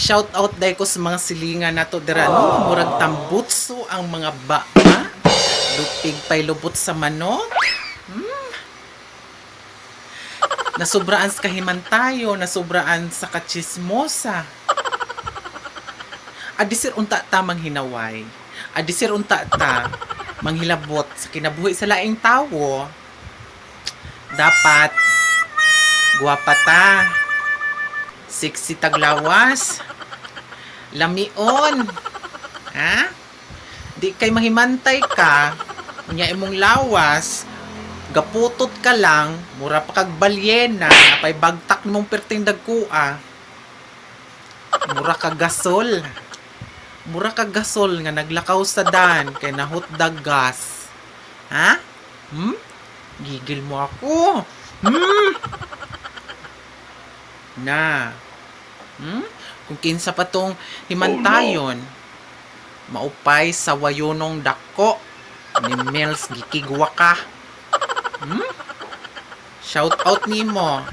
Shout out dai ko sa mga silingan nato dira, no. Murag tambutso ang mga baa. Lupig pay lubot sa manok. Nasubraan sa kahimantayo, nasubraan sa kachismosa. Adisir unta ta manghinaway. Adisir unta ta manghilabot sa kinabuhi sa laing tawo. Dapat guwapa ta. Sexy taglawas. Lamion. Ha? Di kay mahimantay ka. Unya imong lawas, gaputot ka lang, mura pa kag balyena, napay bagtak nimong perting dagkua. Mura ka gasol. Mura ka gasol nga naglakaw sa dan kay nahutdag gas. Ha? Hmm? Gigil mo ako. Hmm? Na. Kung kinsa pa tong himantayon, maupay sa wayunong dako ni Mills, gikigwa ka. Shout out nimo.